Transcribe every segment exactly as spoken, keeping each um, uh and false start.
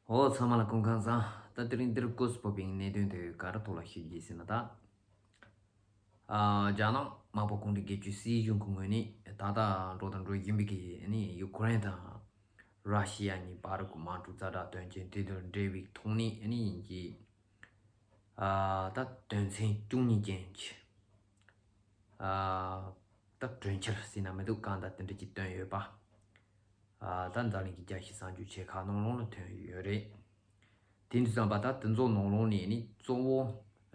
འོ་ཚང་མ་ལ་སྐུ་ཁམས་བཟང་། ད་དེ་རིང་འདིར་སྐོར་སྤོ་བའི་གནད་དོན་དེ་ག་རེ་ཐོག་ལ་ཞུ་རྒྱུ་ཟེར་ན། ད་ཨ་རྒྱ་ནག་དམར་པོ་གུང་ཁྲན་སྒེར་གཅོད་སྲིད་གཞུང་གི་ངོས་ནས་ད་ལྟ་འགྲོ་དང་འགྲོ་བཞིན་པའི་གི་ནི་ཡུ་ཀེ་རེན་དང་ར་ཤི་ཡ་གཉིས་བར་གྱི་དམག་འཁྲུག་ཛ་དྲག་དོན་རྐྱེན་དེ་དང་འབྲེལ་བའི་ཐོག་ནས་ནི་ཡིན་གྱི། ཨ་ད་དོན་ཚན་བཅུ་གཉིས་ཅན་གྱི་ཨ་ད་གྲོས་འཆར་ཟེར་ན་མི་འདུག་གང་ལྟར་དེ་འདྲ་ཅིག་བཏོན་ཡོད་པ། ཨ་ད་འཛམ་གླིང་གི་རྒྱལ་སྤྱིའི་གསར་འགྱུར་ཆེ་ཁག་ནང་ལོགས་ལ་ཐོན་ཡོད་རེད། དེ་འདྲ་ཙམ་པ་ད་དེ་ཚོ་ནང་ལོགས་ནས་ནི་གཙོ་བོ་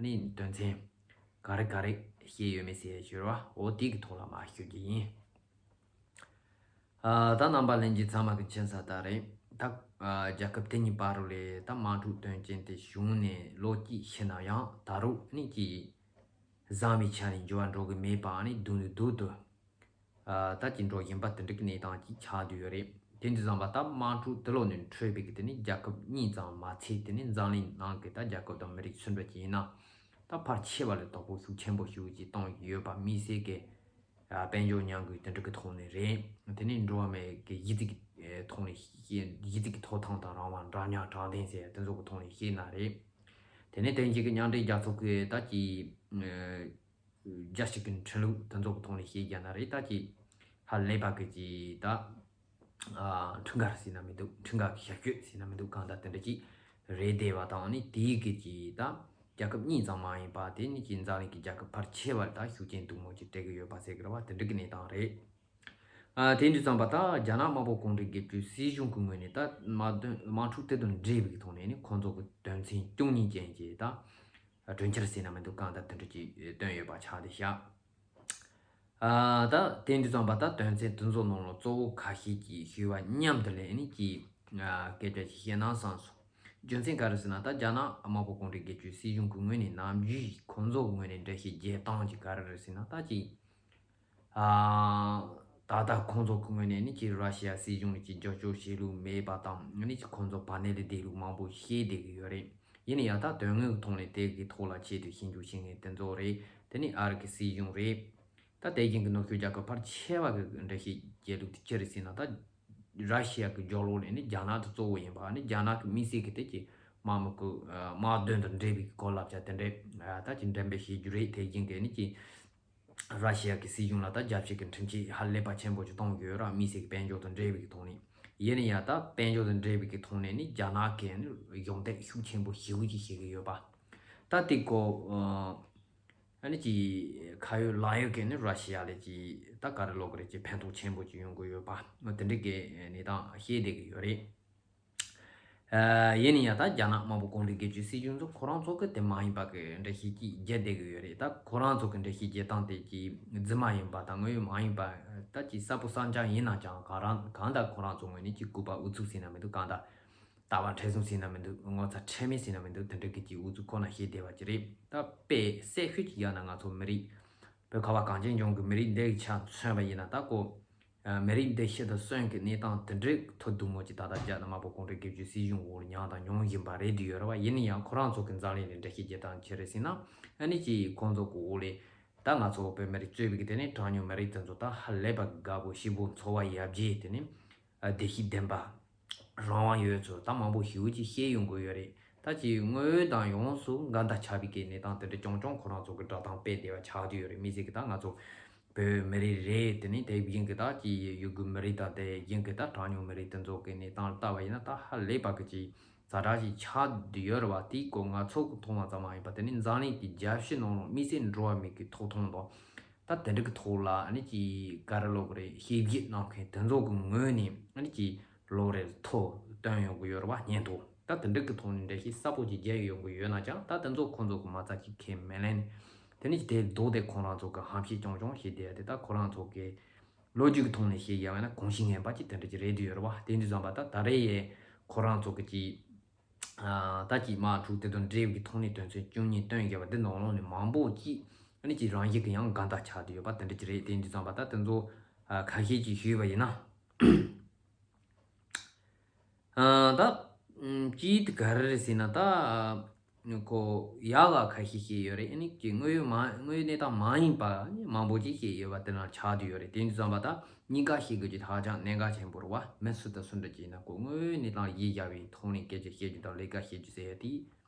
ནི་དོན་ཚན་ག་རེ་ག་རེ་བཤད་ཡོད་མེད་ཟེར་ཞུ་བ་འོ་དེ་གི་ཐོག་ལ་མར་ཞུ་རྒྱུ་ཡིན། ཨ་ད་རྣམ་པ་ལྷན་རྒྱས་ཚང་མ་གི་མཁྱེན་གསལ་ལྟར་རེད། ད་ཨ་རྒྱལ་ཁབ་དེ་གཉིས་བར་ལ་ད་དམག་འཁྲུག་དོན་རྐྱེན་དེ་བྱུང་ནས་ལོ་གཅིག་ཕྱིན་ན་ཡང་ད་རུང་ནི་ཅིག་བཟང་བའི་ཆ་ནས་འགྱུར་བ་འགྲོ་གི་མེད་པ་ནི་སྡུག་ནས་སྡུག་ཏུ་ཨ་ད་ཅིག་འགྲོ་བཞིན་པ་དེ་འདྲ་གི་གནས་སྟངས་ཅིག་ཆགས་བསྡད་ཡོད་རེད། དེ་འདྲ་ཙམ་པ་ད་དམག་འཁྲུག་དེ་ལོག་ནས་འཕྲོས་པའི་གི་དེ་ནི་རྒྱལ་ཁབ་གཉིས་ཙམ་མ་ཚད་དེ་ནི་འཛམ་གླིང་ནང་གི་ད་རྒྱལ་ཁབ་དང་མི་རིགས་སུ་འདྲ་ཅིག་ཡིན་ན་ད་ཕལ་ཆེ་བ་ལ་དོ་ཕོག་ཤུགས་ཆེན་པོ་ཞིག་ཅིག་བཏང་ཡོད་པ་དམིགས་བསལ་གི་ཨ་དཔལ་འབྱོར་མཉམ་འགུལ་དེ་འདྲ་གི་ཐོག་ནས་རེད། དེ་ནས་འགྲོ་བ་མིའི་གི་གཞི་རྩའི་གི་ཐོག་ནས་ཤེས་གཞི་རྩའི་གི་ཐོབ་ཐང་དང་རང་དབང་འདྲ་མཉམ་དྲང་བདེན་ཟེར་དེ་ཚོ་གི་ཐོག་ནས་བཤད་ན་རེད། དེ་ནས་དེང་གི་མཉམ་འབྲེལ་རྒྱལ་ཚོགས་ཀྱི་ད་ཀྱི་རྒྱལ་སྤྱི་གི་ཁྲིམས་ལུགས་དེ་ཚོ་གི་ཐོག་ནས་བཤད་རྒྱུ་ན་རེད། ད་ཀྱི་ཧ་ལས་པ་གི་ཀྱི་ད་ཁྲིམས་འགལ་ཟེར་ན་མི་འདུག་ཁྲིམས་འགལ་གྱི་ཞབས་ཞུ་ཟེར་ན་མི་འདུག་གང་ལྟར་དེ་འདྲ་ཅིག་རེད་བསྡད་པ་དང་ནི་དེའི་གི་ཀྱི་ད་རྒྱལ་ཁབ་གཉིས་ཙམ་མ་ཡིན་པ་དེ་ནི་ཀྱི་འཛམ་གླིང་གི་རྒྱལ་ཁབ་ཕལ་ཆེ་བར་ད་ཤུགས་རྐྱེན་སྡུག་མོ་ཅིག་སྤྲད་གི་ཡོད་པ་ཟེར་གི་རེད་བ། དེ་འདྲ་གི་གནས་སྟངས་རེད། ཨ་དེ་འདྲ་ཙམ་པ་ད་རྒྱ་ནག་དམར་པོ་གུང་ཁྲན་སྒེར་གཅོད་སྲིད་གཞུང་གི་ངོས་ནས་ད་དམག་དོན་དམག་འཁྲུག་དེ་དང་འབྲེལ་བའི་ཐོག་ནས་ནི་ཁོང་ཚོ་གི་དོན་ཚན་བཅུ་གཉིས་ཅན་གྱི་ད་གྲོས་འཆར་ཟེར་ན་མི་འདུག་གང་ལྟར་དེ་འདྲ་ཅིག་བཏོན་ཡོད་པ་ཆགས་བསྡད་ཤག་ཨ་ད་དེ་འདྲ་ཙམ་པ་ད་དོན་ཚན་དེ་ཚོ་ནང་ལ་གཙོ་བོ་ཁ་ཤས་ཀྱིས་ཞུས་པ་མཉམ་དུ་ལས་ནི་ཀྱི་ཨ་སྐད་ཆ་ཅིག་བཤད་ན་བསམ་སོང་། རྒྱུ་མཚན་ག་རེ་ཟེར་ན་ད་རྒྱ་ནག་དམར་པོ་གུང་ཁྲན་སྒེར་གཅོད་སྲིད་གཞུང་གི་ངོས་ནས་ནམ་རྒྱུན་ཁོང་ཚོ་གི་ངོས་ནས་འགྲེལ་བཤད་རྒྱག་སྟངས་ཀྱི་ག་རེ་རེད་ཟེར་ན་ད་ཀྱི་ཨ་ད་ལྟ་ཁོང་ཚོ་གི་ངོས་ནས་ནི་ཀྱི་ར་ཤི་ཡ་སྲིད་གཞུང་ནས་ཀྱི་རྒྱབ་སྐྱོར་བྱེད་ལུགས་མེད་པ་དང་ནི་ཀྱི་ཁོང་ཚོ་བར་གནས་ལས་བསྡད་ལུགས་མང་པོ་བཤད་བསྡད་ཀྱི་ཡོད་རེད། ཡིན་ན་ཡང་ད་དོན་དངོས་ཀྱི་ཐོག་ནས་དེ་གི་ཐོག་ལ་ཆེད་དུ་ཞིབ་འཇུག་བྱེད་མཁན་དེ་ཚོ་རེད། དེ་ནི་ཨ་རི་གི་སྲིད་གཞུང་རེད། ད་དེ་བཞིན་གྱི་ནུབ་ཕྱོགས་རྒྱལ་ཁབ་ཕལ་ཆེ་བ་གི་འགྲེལ་བཤད་རྒྱག་ལུགས་དེ་ཅི་རེད་ཟེར་ན་ད་ར་ཤི་ཡ་གི་རྒྱབ་ལོགས་ནས་ནི་རྒྱ་ནག་དེ་གཙོ་བོ་ཡིན་པ་ནི་རྒྱ་ནག་གི་དམིགས་བསལ་གི་དེ་གི་དམག་མི་གི་དམག་དོན་དང་འབྲེལ་བའི་གི་གོ་ལབ་ཆ་དེ་འདྲས་ད་ཅི་འགྲེམས་སྤེལ་བྱེད་རྒྱུ་རེད། དེ་བཞིན་གི་ནི་ཀྱི་ར་ཤི་ཡ་གི་སྲིད་གཞུང་ལ་ད་རྒྱབ་བཤད་ཀྱི་ཁྲིམས་ཆད་ཧ་ལས་པ་ཆེན་པོ་ཅིག་གཏོང་གི་ཡོད་ར། དམིགས་བསལ་གྱི་དཔལ་འབྱོར་དང་འབྲེལ་བའི་གི་ཐོག་ནས། ཡིན་ན་ཡང་ད་དཔལ་འབྱོར་དང་འབྲེལ་བའི་གི་ཐོག་ནས་ནི་རྒྱ་ནག་གིས་ནི་གཞོགས་འདེགས་ཤུགས་ཆེན་པོ་ཞེ་པོ་ཅིག་བྱེད་ཀྱི་ཡོད་པ། ད་དེ་གོ་ཨ་ནི་ཀྱི་ཁ་ཡོད་ལག་ཡོད་ཀྱི་ནི་ར་ཤི་ཡ་ལ་ཀྱི་ད་ག་རེ་ལབ་དགོས་རེད། ཀྱི་ཕན་ཐོགས་ཆེན་པོ་ཅིག་ཡོང་གི་ཡོད་པ་དེ་འདྲ་གི་གནས་སྟངས་བཤད་བསྡད་ཀྱི་ཡོད་རེད། ཨ་ཡིན་ན་ཡང་ད་རྒྱ་ནག་དམར་པོ་གུང་ཁྲན་སྒེར་གཅོད་སྲིད་གཞུང་ཚོ་ཁོ་རང་ཚོ་གི་དེ་མ་ཡིན་པ་གི་འགྲེལ་བཤད་ཅིག་རྒྱག་བསྡད་ཀྱི་ཡོད་རེད། ད་ཁོ་རང་ཚོ་གི་འགྲེལ་བཤད་རྒྱག་སྟངས་དེ་ཀྱི་རྫུན་མ་ཡིན་པ་དང་དངོས་ཡོད་མ་ཡིན་པ་ད་ཀྱི་གསལ་པོ་གསལ་རྐྱང་ཡིན་ན་ཀྱང་གང་རང་གང་ལྟར་ཁོ་རང་ཚོ་ངོས་ནས་ཀྱི་ལྐུགས་པ་ཨུ་ཚུགས་ཟེར་ན་མི་འདུག་གང་ལྟར་ལྟ་བ་མཁྲེགས་བཟུང་ཟེར་ན་མི་འདུག་ངོ་ཚ་ཁྲེལ་མེད་ཟེར་ན་མི་འདུག་དེ་འདྲ་གི་ཀྱི་ཨུ་ཚུགས་ཁོ་ན་བཤད་བསྡད་པ་ཅིག་རེད། ད་དཔེ་གསལ་ཤོས་ཅིག་ཡང་ན་ང་ཚོ་མི་རིགས་བོད་ཁ་བ་གངས་ཅན་ལྗོངས་ཀྱི་མི་རིགས་འདི་ཆ་མཚོན་པ་ཡིན་ན་ད་ཀོ། ཨ་མི་རིགས་འདི་ཤི་དང་གསོན་གྱི་གནས་སྟངས་དེ་འདྲའི་ཐོག་སྡུག་མོ་ཅིག་ད་ལྟ་རྒྱ་ནག་དམར་པོ་གུང་ཁྲན་སྒེར་གཅོད་སྲིད་གཞུང་འོག་ལ་མྱངས་དང་མྱོང་བཞིན་པ་རེད་འདི་ཡོད་རེད་བ། ཡིན་ན་ཡང་ཁོ་རང་ཚོ་གི་འཛམ་གླིང་ལ་འགྲེལ་བཤད་རྒྱག་སྟངས་ཅི་རེད་ཟེར་ན། ཨ་ནི་ཅིག་ཁོང་ཚོ་གི་འོག་ལས་ད་ང་ཚོ་བོད་མི་རིགས་གཙོས་པའི་གི་དེ་ནས་གྲངས་ཉུང་མི་རིགས་དེ་ཚོ་ད་ཧ་ལས་པ་དགའ་པོ་ཞེ་པོ་འཚོ་བ་ཡར་རྒྱས་དེ་ནས་ཨ་བདེ་སྐྱིད་ལྡན་པ། རང་དབང་ཡོད་ཚུལ་ད་མང་པོ་ཞེ་པོ་ཅིག་བཤད་ཡོང་གི་ཡོད་རེད། ད་ཅིག་དངོས་ཡོད་དང་ཡོངས་སུ་འགལ་ཟླ་ཆགས་པའི་གི་གནས་སྟངས་དེ་འདྲ་རྐྱང་རྐྱང་ཁོ་རང་ཚོ་གི་སྒྲ་གདངས་སྤེལ་བསྡད་པ་ཆགས་བསྡད་ཡོད་རེད། དམིགས་བསལ་གི་ད་ང་ཚོ་བོད་མི་རིགས་རེད། དེ་ནས་དེ་བཞིན་གི་ད་ཅིག་ཡུ་གུར་མི་རིགས་དང་དེ་བཞིན་གི་ད་གྲངས་ཉུང་མི་རིགས་དེ་ཚོ་གི་གནས་སྟངས་ལ་ལྟ་བ་ཡིན་ན་ད་ཧ་ལས་པ་གི་ཅིག་ཛ་དྲག་ཅིག་ཆགས་བསྡད་ཡོད་རེད་བ། དེའི་སྐོར་ང་ཚོ་གི་མཐོང་བ་ཙམ་མ་ཡིན་པ་དེ་ནས་འཛམ་གླིང་གི་རྒྱལ་སྤྱི་ནང་ལ་དམིགས་བསལ་འགྲོ་བ་མི་གི་ཐོབ་ཐང་དང་། ད་དེ་འདྲ་གི་ཐོག་ལ་ཨ་ནི་ཅིག་ག་རེ་ལབ་དགོས་རེད། ཞིབ་འཇུག་གནང་མཁན་དེ་ཚོ་གི་ངོས་ནས་ཨ་ནི་ཅིག་ལོ་རེར་ཐོ་བཏོན་ཡོང་གི་ཡོད་རེད་བ། སྙན་ཐོ་ད་དེ་འདྲ་གི་ཐོག་ནས་འགྲེལ་བཤད་གསལ་པོ་ཅིག་རྒྱག་ཡོང་གི་ཡོད་ན་ཀྱང་ད་དེ་ཚོ་ཁོང་ཚོ་གི་མ་རྩ་ཅིག་ཁས་མི་ལེན། དེ་ནི་དེ་ལྡོག་སྟེ་ཁོ་རང་ཚོ་གི་ཧམ་བཤད་རྐྱང་རྐྱང་བྱེད་བསྡད་ཡ་དེ་ད་ཁོ་རང་ཚོ་གི་ལོ་རྒྱུས་ཀྱི་ཐོག་ནས་བཤད་ཡ་ཡིན་ན་གོང་བཞིན་ངན་པ་ཅིག་དེ་འདྲ་ཅིག་རེད་འདུག་ཡོད་རེད་བ། དེ་འདྲ་བསམ་པ་ད་ད་རེས་ཡས་ཁོ་རང་ཚོ་གི་ཅིག་ད་ཀྱི་དམག་འཁྲུག་དེ་དང་འབྲེལ་བའི་ཐོག་ནས་དོན་ཚན་བཅུ་གཉིས་བཏོན་བཞག་པ་འདི་ནང་ལོགས་ནས་མང་པོ་ཅིག་ཨ་ནི་ཅིག་རང་བཞིན་གྱི་ཡང་འགལ་ཟླ་ཆགས་བསྡད་ཡོད་པ་དེ་འདྲ་ཅིག་རེད། དེ་འདྲ་བསམ་པ་ད་དེ་ཚོ་ཁ་ཤས་ཀྱིས་ཞུས་པ་ཡིན་ན། ད་ཅིག་དེ་ག་རེ་རེད་ཟེར་ན་ད། ཁོ་ཡག་ག་ཁ་ཤས་བཤད་ཡོད་རེད། ཨ་ནི་ཀྱི་དངོས་ཡོད་མ་དངོས་ཡོད་གནས་སྟངས་མ་ཡིན་པ་ནི་མང་པོ་ཅིག་བཤད་ཡོད་པ་དེ་ན་ཆགས་བསྡད་ཡོད་རེད། དེ་འདྲ་ཙམ་པ་ད་གཉིས་ཀ་བཤད་དགོས་ཀྱི་ཧ་ཅང་གནད་འགག་ཆེན་པོ་རེད་བ། མི་སུ་དང་སུ་འདྲ་ཅིག་ཡིན་ན་ཁོ་དངོས་ཡོད་གནས་སྟངས་གཞི་བཞག་པའི་ཐོག་ནས་སྐད་ཆ་བཤད་རྒྱུ་དང་ལས་ཀ་བཤད་རྒྱུ་ཟེར་ཡ་དེ།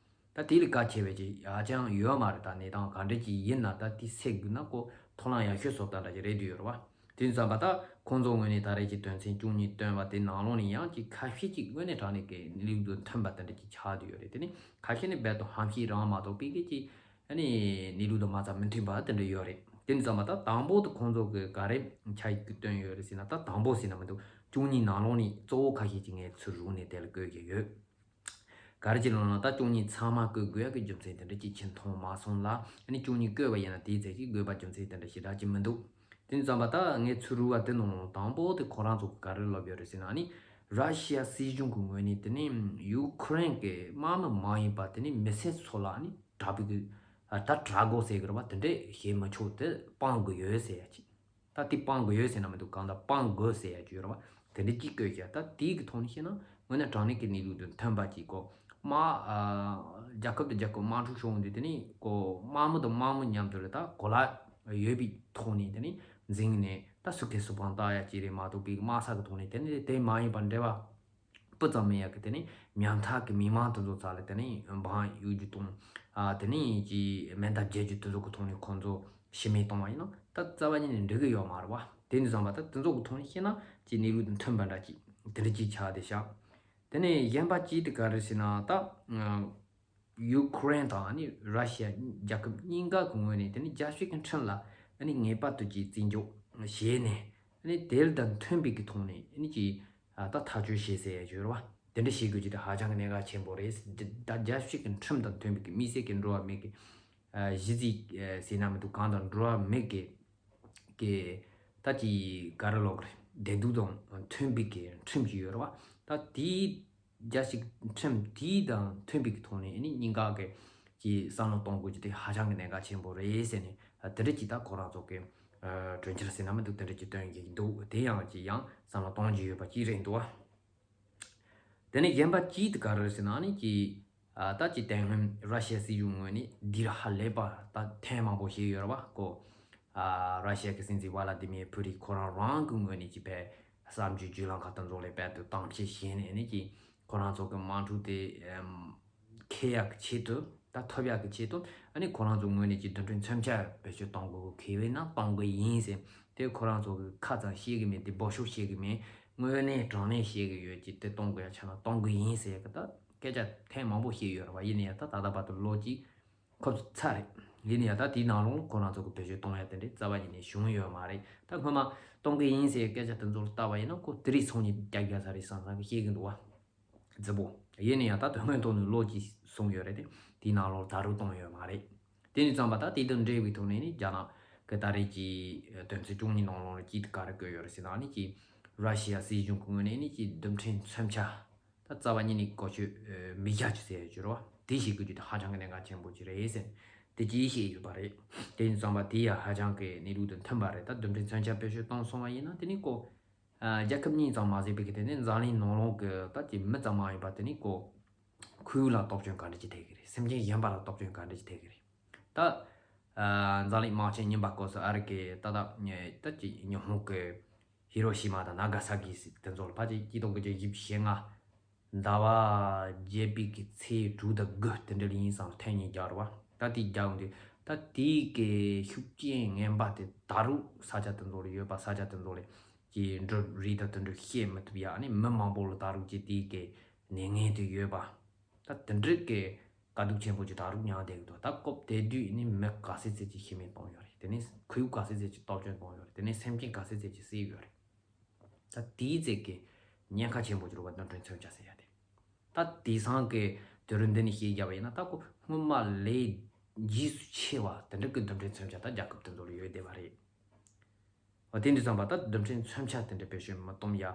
ད་དེ་ལས་གལ་ཆེ་བའི་ཅིག་ཧ་ཅང་ཡོད་མ་རེད། ད་གནས་སྟངས་ག་འདྲ་ཅིག་ཡིན་ན་ད་དེ་སེལ་དགོས་ན་ཁོ་ཐོག་ལམ་ཡག་ཤོས་བཟོ་སྟངས་འདྲ་ཅིག་རེད་འདུག་ཡོད་རེད་བ། དེ་ཙམ་པ་ད་ཁོང་ཚོ་ངོས་ནས་ད་རེས་ཀྱི་དོན་ཚན་བཅུ་གཉིས་བཏོན་པ་དེ་ནང་ལོགས་ནས་ཡང་ཅིག་ཁ་ཤས་ཅིག་དངོས་གནས་དྲང་གནས་ཀྱི་གནས་ལུགས་དང་མཐུན་པ་དེ་འདྲ་ཅིག་ཆགས་བསྡད་ཡོད་རེད། དེ་ནི་ཁ་ཤས་ནི་རྦད་དེ་ཧམ་བཤད་རང་མ་གཏོགས་པའི་གི་ཅིག་ཨ་ནི་གནས་ལུགས་དང་མ་རྩ་མི་མཐུན་པ་དེ་འདྲ་ཡོད་རེད། དེ་ཙམ་པ་ད་དང་པོ་དེ་ཁོང་ཚོ་གི་ག་རེ་ཆ་ཡིག་བཏོན་ཡོད་རེད་ཟེར་ན། ད་དང་པོ་ཟེར་ན་མི་འདུག་བཅུ་གཉིས་ནང་ལོགས་ནས་གཙོ་བོ་ཁ་ཤས་ཅིག་ངས་ཚུར་རུག་ནས་དེ་ལ་བཀོད་ཀྱི་ཡོད། ག་རེ་བྱས་ལབ་ན་ད་བཅུ་གཉིས་ཚང་མ་བཀོད་དགོས་ཡག་གི་རྒྱུ་མཚན་དེ་འདྲ་ཅིག་ཕྱིན་མཐོང་མ་སོང་ལ། ཨ་ནི་བཅུ་གཉིས་བཀོད་པ་ཡིན་ན་དེའི་ཚད་ཅིག་དགོས་པ་རྒྱུ་མཚན་དེ་འདྲ་ཞེ་དྲག་ཅིག་མི་འདུག་དེ་ཙམ་པ་ད་ངས་ཚུར་རུག་པ་དེ་ནང་དང་པོ་དེ་ཁོ་རང་ཚོ་ག་རེ་ལབ་ཡོད་རེད་ཟེར་ན། ཨ་ནི་ར་ཤི་ཡ་སྲིད་གཞུང་གི་ངོས་ནས་དེ་ནི་ཡུ་ཁུ་རེན་གྱི་དམག་མི་མ་ཡིན་པ་དེ་ནི་མི་སེར་ཚོ་ལ་ཨ་ནི་དྲག་པོའི་གི་ད་དྲག་དགོས་ཟེར་གི་རེད་བ། དེ་འདྲས་བྱེད་མི་ཆོག་དེ་སྤང་དགོས་ཡོད་ཟེར་ཡ་ཅིག་ད་དེ་སྤང་དགོས་ཡོད་ཟེར་ན་མི་འདུག་གང་ལྟར་སྤང་དགོས་ཟེར་ཡ་ཅིག་ཡོད་རེད་བ། དེ་འདྲ་ཅིག་བཀོད་བཞག་ད་དེའི་གི་ཐོག་ནས་བཤད་ན་དངོས་གནས་དྲང་གནས་ཀྱི་གནས་ལུགས་དང་མཐུན་པ་ཅིག་གོ། དམག་ཨ་རྒྱལ་ཁབ་དང་རྒྱལ་ཁབ་དམག་འཁྲུག་བྱུང་དུས་དེ་ནི་གོ་དམག་མི་དང་དམག་མི་མཉམ་དུ་ལ་ད་གོ་ལ་ཡོད་པའི་ཐོག་ནས་དེ་ནི་འཛིང་ནས་ད་སུ་གེ་སུ་སྤང་ལྟ་ཡ་ཅིག་རེད་མ་གཏོགས་པའི་དམག་ས་གི་ཐོག་ནས་དེ་ནི་དེ་མ་ཡིན་པར་འབྲེལ་བ། སྤུ་ཙམ་མེད་ཡག་གི་དེ་ནི་ཉམ་ཐག་གི་མི་མང་དེ་ཚོ་ཚ་ལ་དེ་ནི་འབངས་གཡུག་རྒྱུ་དང་། ཨ་དེ་ནི་ཅི་མེ་མདའ་བརྒྱབ་རྒྱུ་དེ་ཚོ་གི་ཐོག་ནས་ཁོང་ཚོ་ཤི་རྨས་གཏོང་བ་ཡིན་ན་ད་རྩ་བ་ཉིད་ནས་འགྲིག་གི་ཡོད་མ་རེད་བ། དེ་ནི་བསམ་པ་ད་དེ་ཚོ་གི་ཐོག་ནས་བཤད་ན་ཅི་གནས་ལུགས་དང་མཐུན་པ་འདྲ་ཅིག་དེ་འདྲ་ཅིག་ཆགས་བསྡད་ཤག་དེ་ནས་གཞན་པ་ཅིག་དེ་ག་རེ་ཟེར་ན་ད། ཡུ་ཁུ་རེན་དང་ཨ་ནི་ར་ཤི་ཡ་རྒྱལ་ཁབ་གཉིས་ཀ་གི་ངོས་ནས་དེ་ནི་རྒྱལ་སྤྱི་གི་ཁྲིམས་ལ་ཨ་ནི་ངེས་པར་དུ་ཅིག་བརྩི་འཇོག་བྱས་ནས་ཨ་ནི་དེ་དང་མཐུན་པའི་གི་ཐོག་ནས་ཨ་ནི་ཅིག་ཨ་ད་ཐག་གཅོད་བྱེད་ཟེར་ཡ་ཡོད་རེད་བ། དེ་འདྲ་བྱེད་དགོས་ཀྱི་དེ་ཧ་ཅང་གི་གནད་འགག་ཆེན་པོ་རེད། ད་རྒྱལ་སྤྱི་གི་ཁྲིམས་དང་མཐུན་པའི་གི་མི་སེར་གི་འགྲོ་བ་མི་གི་ཨ་གཞི་རྩའི་ཟེར་ན་མི་འདུག་གང་དང་འགྲོ་བ་མི་གི་གི་ད་ཅིག་ག་རེ་ལབ་དགོས་རེད། བདེ་སྡུག་དང་མཐུན་པའི་གི་ཁྲིམས་ཅིག་ཡོད་རེད་བ། ད་དེའི་རྒྱལ་སྤྱི་ཁྲིམས་དེའི་དང་མཐུན་པའི་གི་ཐོག་ནས་ཨ་ནི་གཉིས་ཀ་གི་ཀྱི་བསམ་བློ་གཏོང་དགོས་ཀྱི་དེ་ཧ་ཅང་གི་གནད་འགག་ཆེན་པོ་རེད་ཟེར་ནས་དེ་འདྲ་ཅིག་ད་ཁོ་རང་ཚོ་གི་གྲོས་འཆར་ཟེར་ན་མི་འདུག་དེ་འདྲ་ཅིག་བཏོན་གྱི་འདུག་དེ་ཡང་ཅིག་ཡང་བསམ་བློ་གཏོང་རྒྱུ་ཡོད་པ་ཅིག་རེད་འདུག་བ། དེ་ནས་གཞན་པ་ཅིག་དེ་ག་རེ་ཟེར་ན་ཨ་ནི་ཀྱི་ཨ་ད་ཅིག་དེ་སྔོན་ར་ཤི་ཡ་སྲིད་གཞུང་ངོས་ནས་འདི་ར་ཧ་ལས་པ་ད་ཐེངས་མང་པོ་བཤད་ཡོད་རེད་བ་ཀོ། ཨ་ར་ཤི་ཡ་གི་སྲིད་འཛིན་ཝ་ལ་ཏི་མིར་ཕུ་ཏིན་ཁོ་རང་རང་གི་ངོས་ནས་ཅིག་བས་གསར་འགྱུར་བརྒྱུད་ལམ་ཁག་དང་ཚོགས་ལས་རྦད་དེ་གཏམ་བཤད་བྱས་ནས་ཨ་ནི་ཀྱི་ཁོ་རང་ཚོ་གི་དམག་འཁྲུག་དེ་ཨམ་འཁེལ་ཡག་གི་ཆེད་དུ་ད་ཐོབ་ཡག་གི་ཆེད་དུ་ཨ་ནི་ཁོ་རང་ཚོ་ངོས་ནས་ཀྱི་རྡུལ་ཕྲན་མཚོན་ཆ་བེད་སྤྱོད་གཏོང་དགོས་གི་འཁེལ་བས་ན་གཏོང་གི་ཡིན་ཟེར། དེ་ཁོ་རང་ཚོ་གི་ཁ་ཙམ་བཤད་གི་མེད། དེ་འབོད་ཤོག་བཤད་གི་མེད། དངོས་གནས་དྲང་གནས་བཤད་གི་ཡོད་ཀྱི་དེ་གཏོང་དགོས་ཡ་ཆ་ན་གཏོང་གི་ཡིན་ཟེར་གི་ད་སྐད་ཆ་ཐེངས་མང་པོ་བཤད་ཡོད་རེད་བ། ཡིན་ན་ཡང་ད་ད་ལྟ་བར་དུ་ལོ་གཅིག་འཁོར་ཚར་རེད། ཡིན་ན་ཡང་ད་དེའི་ནང་ལོགས་ཁོ་རང་ཚོ་གི་བེད་སྤྱོད་གཏོང་ཡ་དེ་འདྲས་རྩ་བ་ཉིད་ནས་བྱུང་ཡོད་མ་རེད། ད་སྔོན་མ་གཏོང་གི་ཡིན་ཟེར་སྐད་ཆ་དེ་ཚོར་ལྟ་བ་ཡིན་ན་ཁོ་དེ་རིང་སང་ཉིན་རྒྱག་རྒྱག་ས་རེད་བསམ་བསམ་གི་བཤད་གི་འདུག་བ། རྫི་པོ། ཡིན་ན་ཡང་ད་དོན་དངོས་ཐོག་ནས་ལོ་གཅིག་སོང་ཡོད་རེད་དེ། དེའི་ནང་ལོགས་ད་རུང་གཏོང་ཡོད་མ་རེད། དེ་ནས་བརྩམས་པ་ད་དེ་དང་འབྲེལ་བའི་ཐོག་ནས་ནི་རྒྱ་ནག་གི་ད་རེས་ཀྱི་དོན་ཚན་བཅུ་གཉིས་ནང་ལོགས་ལ་ཅིག་ག་རེ་བཀོད་ཡོད་རེད་ཟེར་ན་ནི་ཅིག་ར་ཤི་ཡ་སྲིད་གཞུང་གི་ངོས་ནས་ནི་ཅིག་རྡུལ་ཕྲན་མཚོན་ཆ་ད་རྩ་བ་ཉིད་ནས་བཀོལ་སྤྱོད་མི་བྱ་རྒྱུ་ཟེར་ཡོད་རེད་བ། དེ་བྱེད་དགོས་རྒྱུ་དེ་ཧ་ཅང་གི་གནད་འགག་ཆེན་པོ་ཅིག་རེད་ཟེར་དེ་ཅིག་བཤད་ཡོད་པ་རེད། དེ་ནས་བརྩམས་པ་དེ་ཡང་ཧ་ཅང་གི་གནས་ལུགས་དང་མཐུན་པ་རེད། ད་རྡུལ་ཕྲན་མཚོན་ཆ་བེད་སྤྱོད་བཏང་སོང་བ་ཡིན་ན་དེ་ནི་ཀོ། ཨ་རྒྱལ་ཁབ་གཉིས་ཙམ་མ་ཟད་པའི་གི་དེ་ནི་འཛམ་གླིང་ནང་ལོགས་ཀྱི་ད་ཀྱི་མི་ཙམ་མ་ཡིན་པ་དེ་ནི་ཀོ། ཁོར་ཡུག་ལ་གཏོར་སྐྱོན་ག་འདྲ་ཅིག་ཐེབས་ཀྱི་རེད། སེམས་ཅན་གཞན་པ་ལ་གཏོར་སྐྱོན་ག་འདྲ་ཅིག་ཐེབས་ཀྱི་རེད། ད་ཨ་འཛམ་གླིང་དམག་ཆེན་གཉིས་པ་སྐབས་སུ་ཨ་རི་ཀའི་ད་ད་ད་ཀྱི་ཉི་ཧོང་གི་ཧི་རོ་ཤི་མ་དང་ན་ག་ས་ཀི་དེ་ཚོ་ལ་ཕལ་ཆེར་གཅིག་སྟོང་དགུ་བརྒྱ་བཞི་བཅུ་ཞེ་ལྔ་ཟླ་བ་བརྒྱད་པའི་གི་ཚེས་དྲུག་དང་དགུ་དེ་འདྲ་ལ་ཡིན་ཙང་ཐེངས་གཉིས་རྒྱག་རེད་བ། ད་དེ་རྒྱག་ཡོང་དུས་ད་དེའི་གི་ཤུགས་རྐྱེན་ངན་པ་དེ་ད་རུང་ས་ཆ་དེ་ཚོ་ལ་ཡོད་པ། ས་ཆ་དེ་ཚོ་ལ་ཀྱི་འབྲུ་རིགས་དང་དེ་འདྲ་སྐྱེ་མི་ཐུབ་ཡ། ཨ་ནི་མི་མང་པོ་ལ་ད་རུང་ཀྱི་དེའི་གི་ནད་ངན་དེ་ཡོད་པ། ད་དེ་འདྲའི་གི་དཀའ་སྡུག་ཆེན་པོ་ཅིག་ད་རུང་མྱངས་བསྡད་ཀྱི་འདུག་ད་སྐབས་དེ་དུས་ནི་མི་ག་ཚད་ཚད་ཅིག་ཤི་རྨས་བཏང་ཡོད་རེད། དེ་ནས་ཁོར་ཡུག་ག་ཚད་ཚད་ཅིག་གཏོར་སྐྱོན་བཏང་ཡོད་རེད། དེ་ནས་སེམས་ཅན་ག་ཚད་ཚད་ཅིག་བསད་ཡོད་རེད། ད་དེའི་ཚད་ཀྱི་ཉེན་ཁ་ཆེན་པོ་ཅིག་རེད་བ། རྡུལ་ཕྲན་མཚོན་ཆ་ཟེར་ཡ་དེ། ད་དེང་སང་གི་དུས་རབས་འདི་ནས་བཤད་རྒྱབ་པ་ཡིན་ན་ད་ཁོ་སྔོན་མ་ལས་རྗེས་སུ་ཆེ་བ་དེ་འདྲ་གི་རྡུལ་ཕྲན་མཚོན་ཆ་ད་རྒྱལ་ཁབ་དེ་ཚོ་ལ་ཡོད་བསྡད་པ་རེད། འོ་དེ་འདྲ་ཙམ་པ་ད་རྡུལ་ཕྲན་མཚོན་ཆ་དེ་འདྲ་བེད་སྤྱོད་མི་གཏོང་ཡ་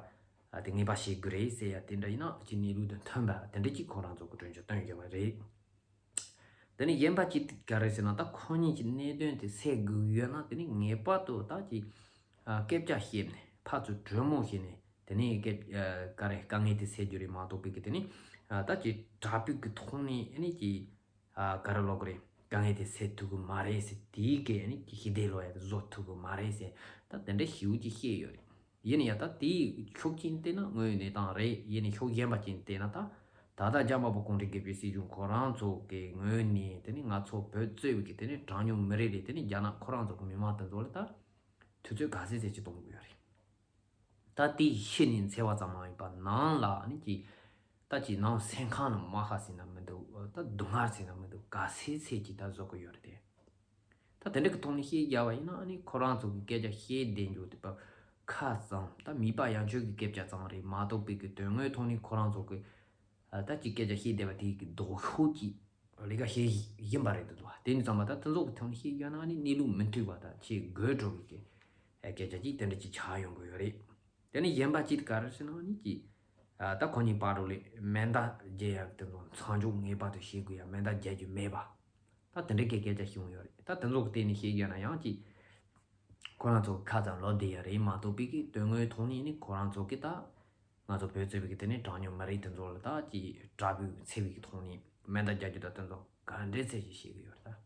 དེ་ངེས་པ་བྱེད་དགོས་རེད་ཟེར་ཡ་དེ་འདྲ་ཡིན་ན་ཅི་གནས་ལུགས་དང་མཐུན་པ་དེ་འདྲ་ཅིག་ཁོ་རང་ཚོ་གི་གྲོས་ཆོད་བཏོན་ཡོད་པ་རེད། དེ་ནས་གཞན་པ་ཅིག་ག་རེ་ཟེར་ན་ད་ཁོ་གཉིས་ཀྱི་གནད་དོན་དེ་སེལ་དགོས་ཡོད་ན་དེ་ནི་ངེས་པར་དུ་ད་ཅིག་སྐད་ཆ་བཤད་ནས་ཕར་ཚུར་གྲོས་མོལ་བྱས་ནས་དེ་ནས་སྐད་ག་རེ་དཀའ་ངལ་དེ་སེལ་རྒྱུ་རེད་མ་གཏོགས་པའི་གི་དེ་ནི་ད་ཅིག་དྲག་པོའི་གི་ཐོག་ནས་ཨ་ནི་ཅིག་ཨ་ག་རེ་ལབ་དགོས་རེད། དཀའ་ངལ་དེ་སེལ་ཐུབ་ཀྱི་མ་རེད་ཟེར། དེའི་གི་ཨ་ནི་ཞི་བདེ་ལོ་ཡ་དེ་བཟོ་ཐུབ་ཀྱི་མ་རེད་ཟེར། ད་དེ་འདྲ་ཞེ་པོ་ཅིག་བཤད་ཡོད་རེད། ཡིན་ན་ཡང་ད་དེའི་ཕྱོགས་གཅིག་བལྟས་ན་དངོས་ཡོད་གནས་སྟངས་རེད། ཡིན་ནའི་ཕྱོགས་གཞན་པ་གཅིག་བལྟས་ན་ད་ད་ལྟ་རྒྱ་དམར་པོ་གུང་ཁྲན་སྐད་ཆ་སྲིད་གཞུང་ཁོ་རང་ཚོ་གི་ངོས་ནས་དེ་ནི་ང་ཚོ་བོད་གཙོས་པའི་གི་དེ་ནི་གྲངས་ཉུང་མི་རིགས་རེད། དེ་ནི་རྒྱ་ནག་ཁོ་རང་ཚོ་གི་མི་མང་དེ་ཚོ་ལ་ད་དུས་ཚོད་ག་ཚད་ཚད་ཅིག་གཏོང་དགོས་ཡོད་རེད། ད་དེ་ཕྱི་ནས་འཚེ་བ་ཙམ་མ་ཡིན་པ་ནང་ལ་ནི་ཅིག་ད་ཅིག་ནང་སེམས་ཁམས་ལ་རྨ་ཁ་ཟེར་ན་མི་འདུག་ད་སྡུག་བསྔལ་ཟེར་ན་མི་འདུག་ག་ཚད་ཚད་ཅིག་ད་བཟོ་གི་ཡོད་རེད་དེ། ད་དེ་འདྲ་གི་ཐོག་ནས་བཤད་རྒྱག་པ་ཡིན་ན་ཨ་ནི་ཁོ་རང་ཚོ་གི་སྐད་ཆ་བཤད་བསྡད་རྒྱུ་དེ་པ་ཁ་ཙམ། ད་མིད་པ་ཡང་ཆོས་ཀྱི་སྐད་ཆ་ཙམ་རེད་མ་གཏོགས་པའི་གི་དོན་དངོས་ཐོག་ནས་ཁོ་རང་ཚོ་གི་ཨ་ད་ཅིག་སྐད་ཆ་བཤད་བསྡད་པ་དེ་གི་ལྡོག་ཕྱོགས་ཀྱི་ལས་ཀ་བྱེད་བཞིན་པ་རེད་འདུག་དེ་ནི་ཚང་མ་ད་དེ་ཚོ་གི་ཐོག་ནས་བཤད་རྒྱག་ན་ཨ་ནི་གནས་ལུགས་མི་མཐུན་པ་དང་ཆེས་དགོད་བྲོ་བའི་གི་སྐད་ཆ་ཅིག་དེ་འདྲ་ཅིག་ཆགས་ཡོང་གི་ཡོད་རེད། དེ་ནས་གཞན་པ་ཅིག་ག་རེ་ཟེར་ན་ཨ་ནི་ཅིག་ཨ་ད་ཁོ་གཉིས་བར་དུ་ལས་མེ་མདའ་རྒྱག་ཡག་དེ་ཚོ་མཚམས་འཇོག་ངེས་པར་དུ་བྱེད་དགོས་ཡ། མེ་མདའ་རྒྱག་རྒྱུ་མེད་པ། ད་དེ་འདྲ་གི་སྐད་ཆ་ཞིག་ཡོང་ཡོད་རེད། ད་དེ་ཚོ་གི་སྟེང་ནས་བཤད་རྒྱུ་ན་ཡང་ཅིག་ཁོ་རང་ཚོ་ཁ་ཙམ་ལོག་བསྡད་ཡ་རེད་མ་གཏོགས་པའི་གི་དོན་དངོས་ཐོག་ནས་ནི་ཁོ་རང་ཚོ་གི་ད་ང་ཚོ་བོད་གཙོས་པའི་གི་དེ་ནས་གྲངས་ཉུང་མི་རིགས་དེ་ཚོ་ལ་ད་ཅིག་དྲག་པོའི་འཚེ་བའི་གི་ཐོག་ནས་མེ་མདའ་རྒྱག་རྒྱུ་ད་དེ་ཚོ་ག་འདྲའི་ཚད་ཅིག་བཤད་གི་ཡོད་རེད་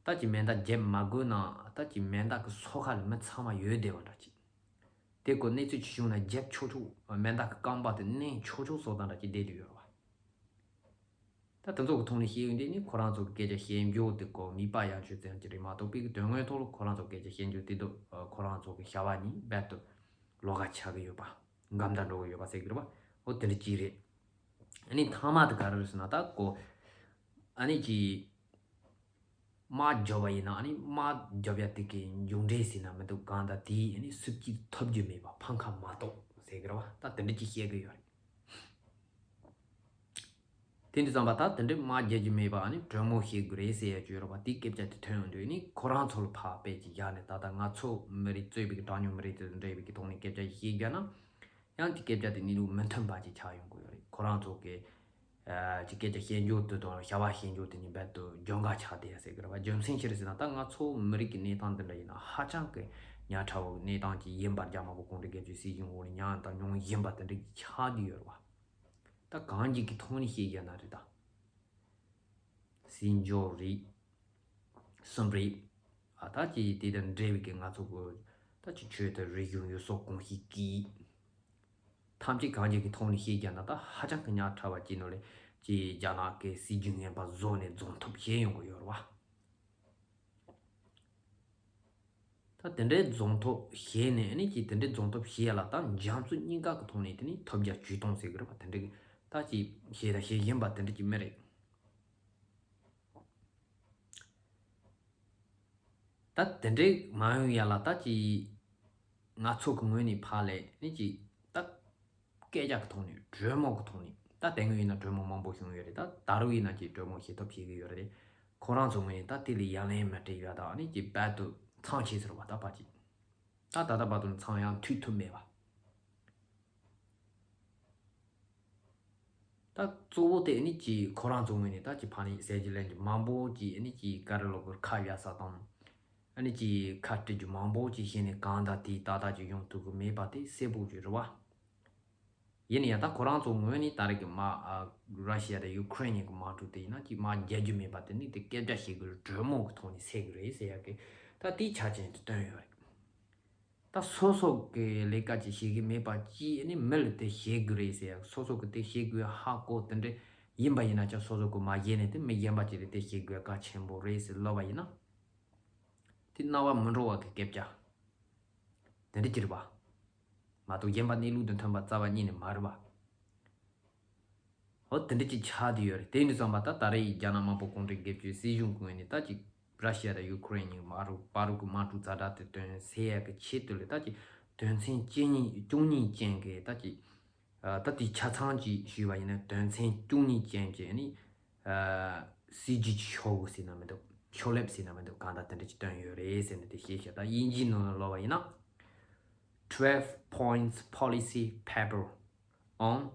ད། ད་ཅིག་མེ་མདའ་རྒྱབ་མ་དགོས་ན་ད་ཅིག་མེ་མདའ་གི་སོ་ཁ་ལ་མི་ཚང་མ་ཡོད་བསྡད་པ་འདྲ་ཅིག་དེ་ཀོ་གནས་ཚུལ་ཅིག་བྱུང་ན་རྒྱབ་ཆོག་ཆོག་མེ་མདའ་གི་རྐང་པ་དེ་མནན་ཆོག་ཆོག་བཟོ་སྟངས་འདྲ་ཅིག་བསྡད་དུ་ཡོད་རེད་བ། ད་དེ་ཚོ་གི་ཐོག་ནས་བཤད་ཡོང་དུས་ནི་ཁོ་རང་ཚོ་གི་སྐད་ཆ་བཤད་རྒྱུ་དེ་ཀོ་མིད་པ་ཡང་ཆོས་ཙམ་ཅིག་རེད་མ་གཏོགས་པའི་གི་དོན་དངོས་ཐོག་ལ་ཁོ་རང་ཚོ་སྐད་ཆ་བཤད་རྒྱུ་དེ་དུ་ཁོ་རང་ཚོ་གི་བྱ་བ་གཉིས་རྦད་དུ་ལོགས་ཀ་ཆགས་གི་ཡོད་པ། འགལ་ཟླ་འགྲོ་གི་ཡོད་པ་ཟེར་གི་རེད་བ། འོ་དེ་འདྲ་ཅིག་རེད། ཨ་ནི་མཐའ་མ་དེ་ག་རེ་རེད་ཟེར་ན་ད་ཀོ་ཨ་ནི་ཅིག་དམག་རྒྱབ་པ་ཡིན་ན་ཨ་ནི་དམག་རྒྱབ་ཡ་དེ་གི་མཇུག་འབྲས་ཟེར་ན་མི་འདུག་གང་ལྟར་དེའི་ཨ་ནི་སུབ་ཀྱིས་ཐོབ་རྒྱུ་མེད་པ་ཕམ་ཁ་མ་གཏོགས་ཟེར་གི་རེད་བ། ད་དེ་འདྲ་ཅིག་བཤད་གི་ཡོད་རེད། དེ་འདྲ་ཙམ་པ་ད་དེ་འདྲ་དམག་རྒྱག་རྒྱུ་མེད་པ་ཨ་ནི་གྲོས་མོལ་བྱེད་དགོས་རེད་ཟེར་ཡ་ཅིག་ཡོད་རེད་བ། དེའི་སྐད་ཆ་དེ་ཐོན་ཡོང་དུས་ནི་ཁོ་རང་ཚོ་ལ་ཕར་དཔེ་ཅིག་བཞག་ནས་ད་ལྟ་ང་ཚོ་མི་རིགས་གཙོས་པའི་གི་གྲངས་ཉུང་མི་རིགས་དེ་དང་འབྲེལ་བའི་གི་ཐོག་ནས་སྐད་ཆ་ཞིག་བཤད་རྒྱུ་ན། ཡང་དེ་སྐད་ཆ་དེ་གནས་ལུགས་མི་མཐུན་པ་ཅིག་ཆགས་ཡོང་གི་ཡོད་རེད། ཁོ་རང་ཚོ་གི་ཨ་ཅིག་སྐད་ཆ་བཤད་རྒྱུ་དེ་དང་བྱ་བ་བྱེད་རྒྱུ་དེ་གཉིས་རྦད་དུ་གྱོང་ཁ་ཆགས་བསྡད་ཡ་ཟེར་གི་རེད་བ། རྒྱུ་མཚན་ཅི་རེད་ཟེར་ན་ད་ང་ཚོ་མི་རིགས་ཀྱི་གནས་སྟངས་འདི་འདྲ་ཡིན་ན་ཧ་ཅང་གི་ཉག་ཕྲ་བོ་གནས་སྟངས་ཅིག་ཡིན་པར་རྒྱ་དམར་པོ་གུང་ཁྲན་སྐད་ཆ་སྲིད་གཞུང་འོག་ལ་མྱངས་དང་མྱོང་བཞིན་པ་དེ་འདྲ་ཅིག་ཆགས་བསྡད་ཡོད་རེད་བ། ད་གང་ཅིག་གི་ཐོག་ནས་བཤད་ཡ་ན་རེད་ད། སྲིད་འབྱོར་རིག་གསུམ་རིག་ཨ་ད་ཅི་དེ་དང་འབྲེལ་བའི་གི་ང་ཚོ་གི་ད་ཅི་ཆོས་དང་རིག་གཞུང་ཡུལ་སྲོལ་གོམས་གཤིས་ཀྱི་ཐམས་ཅད་གང་ཅིག་གི་ཐོག་ནས་བཤད་རྒྱུ་ན་ད་ཧ་ཅང་གི་ཉག་ཕྲ་བ་ཅིག་ནོ་ལེ་ཅི་རྒྱ་ནག་གི་སྲིད་ཇུས་ངན་པ་བཟོ་ནས་རྫོང་ཐོབ་བྱས་ཡོང་གི་ཡོད་རེད་བ། ད་དེ་འདྲའི་རྫོང་ཐོབ་བྱས་ནས་ཨ་ནི་ཅི་དེ་འདྲའི་རྫོང་ཐོབ་བྱས་ལ་ད་འཇམ་རྩུབ་གཉིས་ཀ་གི་ཐོག་ནས་དེ་ནི་ཐོབ་རྒྱ་ཇུས་གཏོང་ཟེར་གི་རེད་བ། དེ་འདྲའི་ད་ཅི་བྱས་ད་བྱེད་བཞིན་པ་དེ་འདྲ་ཅིག་མི་རེད། ད་དེ་འདྲའི་མ་ཡོང་ཡ་ལ་ད་ཅི་ང་ཚོ་གི་ངོས་ནས་ཕར་ལས་ནི་ཅི་ད་སྐད་ཆ་གི་ཐོག་ནས་གྲོས་མོལ་གི་ཐོག་ནས་ད་དེ་སྔོན་ཡིན་ན་གྲོས་མོལ་མང་པོ་བྱུང་ཡོད་རེད། ད་ད་རུང་ཡིན་ན་ཅི་གྲོས་མོལ་བྱེད་ཐབས་བྱེད་གི་ཡོད་རེད། ཁོ་རང་ཚོ་ངོས་ནས་ད་དེ་ལ་ཡ་ལན་མི་སྤྲད་ཡ་ད་ནི་ཅི་རྦད་དུ་མཚམས་ཆད་ཟེར་བ་ད་ཕར་ཅི་ད་ད་ལྟ་བར་དུ་མཚམས་ཡང་མཐུད་ཐུབ་མེད་པ། ད་གཙོ་བོ་དེ་ནི་ཅི་ཁོ་རང་ཚོ་ངོས་ནས་ད་ཅི་ཕ་ནི་ཟས་ཀྱི་ལན་གྱི་མང་པོ་ཅི་ནི་ཅི་ཀ་ར་ལོ་གི་ཁ་ཡ་ས་དང་ནི་ཅི་ཁ་སྤྲད་རྒྱུ་མང་པོ་ཅི་བྱས་ནས་གང་ད་དེ་ཏག་ཏག་ཅི་ཡོང་ཐུབ་གི་མེད་པ་དེ་གསལ་པོ་ཅི་རེད་བ། ཡིན་ན་ཡང་ད་ཁོ་རང་ཚོ་ངོས་ནས་ད་རེས་ཀྱི་མ་ཨ་ར་ཤི་ཡ་དང་ཡུ་ཁུ་རེན་གཉིས་ཀྱི་དམག་འཁྲུག་དེ་ཡིན་ན་ཅི་མ་རྒྱག་རྒྱུ་མེད་པ་དེ་ནི་དེ་སྐད་ཆ་བཤད་དགོས་གྲོས་མོལ་གི་ཐོག་ནས་སེལ་གི་རེད་ཟེར་ཡ་གི་ད་དེའི་ཆ་རྐྱེན་དེ་བཏོན་ཡོད་རེད། ད་སོ་སོ་གི་ལས་ཀ་ཅིག་བྱེད་གི་མེད་པ་ཅིག་ནི་མི་ལ་དེ་བྱེད་དགོས་རེད་ཟེར་ཡ་སོ་སོ་གི་དེ་བྱེད་དགོས་ཧ་གོ་དེ་འདྲ་ཡིན་པ་ཡིན་ན་ཅང་སོ་སོ་གི་མ་བྱས་ནས་དེ་མི་གཞན་པ་ཅིག་ལ་དེ་བྱེད་དགོས་གལ་ཆེན་པོ་རེད་ཟེར་ལབ་པ་ཡིན་ན། དེ་རྣ་བ་མི་འགྲོ་བ་གི་སྐད་ཆ། དེ་འདྲ་ཅིག་རེད་པ། མ་གཏོགས་གཞན་པ་གནས་ལུགས་དང་མཐུན་པ་རྩ་བ་ཉིད་ནས་མ་རེད་པ། འོ་དེ་འདྲ་ཅིག་ཆགས་བསྡད་ཡོད་རེད། དེ་ཡིན་དུས་ཙམ་པ་ད་ད་རེས་རྒྱ་ནག་དམར་པོ་གུང་ཁྲན་སྒེར་གཅོད་སྲིད་གཞུང་གི་ངོས་ནས་ད་ཅིག་ར་ཤི་ཡ་དང་ཡུ་ཁུ་རེན་གཉིས་མ་རུ་བར་དུ་གི་དམག་འཁྲུག་ཛ་དྲག་དེ་དོན་སེལ་ཡ་གི་ཆེད་དུ་ལས་ད་ཅིག་དོན་ཚན་བཅུ་གཉིས་བཅུ་གཉིས་ཅན་གྱི་ད་ཅིག་ད་དེ་ཆ་ཚང་ཅིག་ཞུས་པ་ཡིན་ན་དོན་ཚན་བཅུ་གཉིས་ཅན་གྱི་ནི་སྲིད་ཇུས་ཀྱི་ཤོག་བུ་ཟེར་ན་མི་འདུག་ཤོག་ལེབ་ཟེར་ན་མི་འདུག་གང་ལྟར་དེ་འདྲ་ཅིག་བཏོན་ཡོད་རེད་ཟེར་ནས་དེ་ཤེས་བྱ། ད་དབྱིན་ཇིའི་ནང་ལ་ལབ་པ་ཡིན་ན། Twelve Points Policy Paper on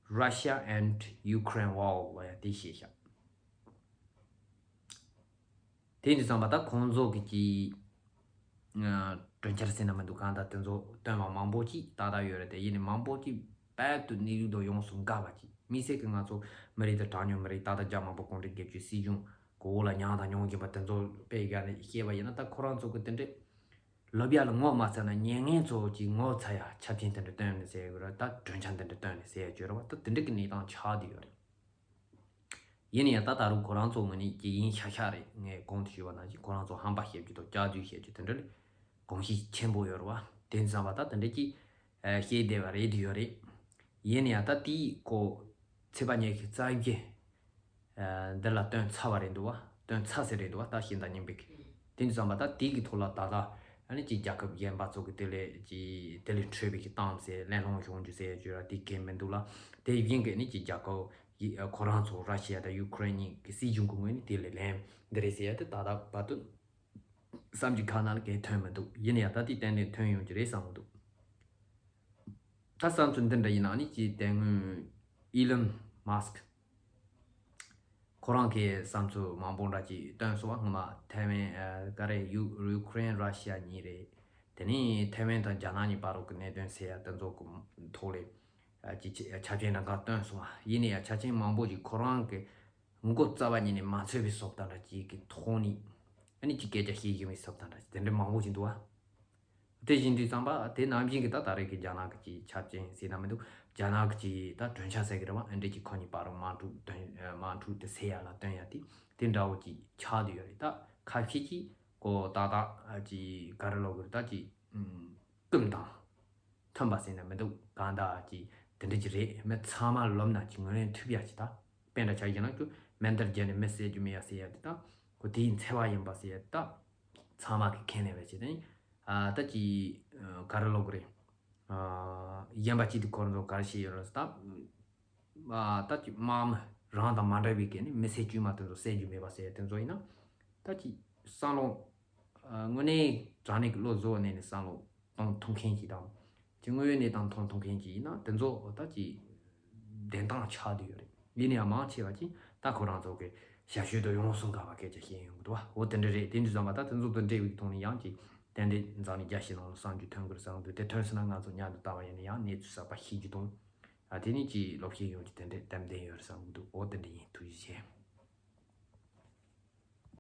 Russia and Ukraine War ལབ་ཡ་དེ་ཤེས་བྱ། དེ་ཡིན་དུས་ཙམ་པ་ད་ཁོང་ཚོ་གི་ཅིག་གྲོས་འཆར་ཟེར་ན་མི་འདུག་གང་ལྟར་དེ་ཚོ་བཏོན་པ་མང་པོ་ཅིག་ཏག་ཏག་ཡོད་རེད་དེ། ཡིན་ནའི་མང་པོ་ཅིག་རྦད་དུ་གནས་ལུགས་དང་ཡོངས་སུ་འགལ་བ་ཅིག་ དམིགས་བསལ་གྱི་ང་ཚོ་མི་རིགས་དང་གྲངས་ཉུང་མི་རིགས། ད་ལྟ་རྒྱ་དམར་པོ་གུང་ཁྲན་སྒེར་གཅོད་སྲིད་གཞུང་གི་འོག་ལ་མྱངས་དང་མྱོང་བཞིན་པ་དེ་ཚོ་དཔེ་བཞག་ནས་བཤད་པ་ཡིན་ན། ད་ཁོ་རང་ཚོ་གི་དེ་འདྲའི་ལབ་ཡ་ལ་ངོ་མ་ཚ་ན་མྱ་ངན་ཚོ་གི་ངོ་ཚ་ཡ་ཆབ་ཆེན་དེ་འདྲ་བཏོན་ནས་ཟེར་ཡ་ཡོད་ར། ད་གྲོས་འཆར་དེ་འདྲ་བཏོན་ནས་ཟེར་ཡ་ཡོད་ར་བ། ད་དེ་འདྲ་གི་གནས་སྟངས་ཆགས་བསྡད་ཡོད་རེད། ཡིན་ན་ཡང་ད་ད་རུང་ཁོ་རང་ཚོ་ངོས་ནས་ཀྱི་ཡིན་ཤག་ཤག་རེད། ངས་གོང་དུ་ཞུས་པ་ནང་བཞིན་ཁོ་རང་ཚོ་ཧམ་པ་བཤད་རྒྱུ་དང་སྐྱག་རྫུན་བཤད་རྒྱུ་དེ་འདྲ་ལས་གོམས་གཤིས་ཆེན་པོ་ཡོད་རེད་བ། དེ་ཙམ་པ་ད་དེ་འདྲ་ཅིག་བཤད་བསྡད་པ་རེད་དུ་ཡོད་རེད། ཡིན་ན་ཡང་ད་དེའི་ཁོ་ཚེས་པ་ཉི་ཤུ་རྩ་བཞི་འདི་ལ་བཏོན་ཚར་བ་རེད་འདུག་བ། བཏོན་ཚར་ཟེར་རེད་འདུག་བ། ད་ཤིང་རྟ་སྙིང་པོ་གི། དེ་ཙམ་པ་ད་དེ་གི་ཐོག་ལ་ད་ལྟ་ཨ་ནི་ཅིག་རྒྱལ་ཁབ་གཞན་པ་ཚོ་གི་དེ་ལས་ཅིག་དེ་ལས་འཕྲོས་པའི་གི་གཏམ་ཟེར་གླེང་སློང་བྱུང་རྒྱུ་ཟེར་ཡ་རྒྱུ་ར་དེ་གལ་མི་འདུག་ལ། དེ་བཞིན་གི་ནི་ཅིག་རྒྱལ་ཁབ་ཡི་ཁོ་རང་ཚོ་ར་ཤི་ཡ་དང་ཡུ་ཁུ་རེན་གཉིས་ཀྱི་སྲིད་གཞུང་གི་ངོས་ནས་དེ་ལས་ལན་འདི་རེད་ཟེར་ཡ་དེ་ད་ལྟ་བར་དུ་བསམ་གྱི་ཁ་ནང་ལ་གང་ཐོན་མི་འདུག་ཡིན་ན་ཡང་ད་ལྟའི་ཏན་ཏན་ཐོན་ཡོང་གི་རེད་བསམ་གི་འདུག་ད་བསམ་ཚུལ་འདི་འདྲ་ཡིན་ན་ནི་ཅིག་དེ་སྔོན་ཨི་ལོན་མཱ་སི་ཁི་ཁོ་རང་གི་བསམ་ཚུལ་མང་པོ་འདྲ་ཅིག་བཏོན་སོང་བ། སྔོན་མ་ཐའེ་ཝན་ཨ་ག་རེ་ཡུ་ཡུ་ཁུ་རེན་ར་ཤི་ཡ་གཉིས་རེད། དེ་ནས་ཐའེ་ཝན་དང་རྒྱ་ནག་གཉིས་བར་དུ་གི་གནད་དོན་ཟེར་ཡ་དེ་ཚོ་གི་ཐོག་ལས་ཨ་ཅིག་ཆ་ཆ་རྐྱེན་འདྲ་འགའ་བཏོན་སོང་བ། ཡིན་ན་ཡང་ཆ་རྐྱེན་མང་པོ་ཅིག་ཁོ་རང་གི་མགོ་རྩ་བ་ཉིད་ནས་མ་ཚོས་པའི་བཟོ་ལྟ་འདྲ་ཅིག་གི་ཐོག་ནས་ཨ་ནི་ཅིག་སྐད་ཆ་བཤད་བཞིན་པའི་བཟོ་ལྟ་འདྲ་ཅིག་དེ་འདྲ་མང་པོ་ཅིག་འདུག་བ། དེ་བཞིན་དུས་ཙམ་པ་དེ་ནང་བཞིན་གྱི་ད་ད་རེས་ཀྱི་རྒྱ་ནག་གི་ཆ་རྐྱེན་ཟེར་ན་མི་འདུག་རྒྱ་ནག་གི་ད་གྲོས་འཆར་ཟེར་གི་རེད་བ། ཨ་འདྲ་ཅིག་ཁོ་གཉིས་བར་དུ་མ་འགྲོ་དོན་མ་འགྲོ་དེ་ཟེར་ཡ་ལ་སྟོན་ཡ་དེ་དེ་འདྲ་བོ་ཅིག་ཆགས་བསྡད་ཡོད་རེད། ད་ཁ་ཤས་ཀྱིས་ཀོ་ད་ད་ཅིག་ག་རེ་ལབ་དགོས་རེད། ད་ཅིག་ཀུན་དང་མཐུན་པ་ཟེར་ན་མི་འདུག་གང་ལྟར་ཅིག་དེ་འདྲ་ཅིག་རེད། མི་ཚང་མ་ལོབས་ན་ཅིག་ངོས་ལེན་ཐུབ་ཡ་ཅིག་ད་དཔེ་འདྲ་ཆ་བཞག་ན་ཁྱོད་མེ་མདའ་བརྒྱབ་ནས་མི་བསད་རྒྱུ་མེད་ཡ་ཟེར་ཡ་དེ་ད་ཁོ་དེའི་འཚེ་བ་ཡིན་པ་ཟེར་ཡ་དེ་ད། ཚང་མ་གི་ཁས་ལེན་བྱས་ཏེ་ནི། ཨ་ད་ཅི་ཨ་ག་རེ་ལབ་དགོས་རེད། ཨ་གཞན་པ་ཅིག་དེ་ཁོ་རང་ཚོ་ག་རེ་བཤད་ཡོད་རེད་ཟེར་ད། ཨ་ད་ཅི་དམག་མི་རང་དང་མ་འདྲ་བའི་སྐད་ནི་མི་སེར་དཀྱུས་མ་དེ་ཚོ་བསད་རྒྱུ་མེད་པ་ཟེར་དེ་ཚོ་ཡིན་ན། ད་ཅི་བསམ་བློ་ཨ་དངོས་གནས་དྲང་གནས་ཀྱི་བློ་གཟུ་བོ་ནས་ནི་བསམ་བློ་གཏོང་ཐུབ་མཁན་ཅིག་དང་། ཅིག་དངོས་ཡོད་གནས་སྟངས་མཐོང་ཐུབ་མཁན་ཅིག་ཡིན་ན་དེ་ཚོ་ད་ཅིག་བདེན་སྟངས་ཆགས་བསྡད་ཡོད་རེད། ཡིན་ན་ཡང་མང་ཆེ་བ་ཅིག་ད་ཁོ་རང་ཚོ་གི་ཞབས་ཞུ་དང་ཡོང་སོང་ག་བ་སྐད་ཆ་བཤད་ཡོང་གི་འདུག་བ། འོ་དེ་འདྲ་རེད། དེ་འདྲ་བསམ་པ་ད་དེ་ཚོ་དང་འབྲེལ་བའི་ཐོག་ནས་ཡང་ཅིག་ཏན་ཏན་འཛམ་གླིང་རྒྱ་ཆེ་ནང་ལ་བསམ་རྒྱུ་ཐོན་གི་རེད་བསམ་གི་འདུག་དེ་ཐོན་སོང་ན་ང་ཚོ་མཉམ་དུ་ལྟ་བ་ཡིན་ན་ཡང་གནས་ཚུལ་གསར་པ་ཤེས་རྒྱུ་དང་། ཨ་དེ་ནས་ཅིག་སློབ་ཁྲིད་ཡོང་རྒྱུ་དེ་འདྲ་ཏན་ཏན་ཡོད་རེད་བསམ་གི་འདུག་འོ་དེ་འདྲ་ཡིན། ཐུགས་རྗེ་ཆེ།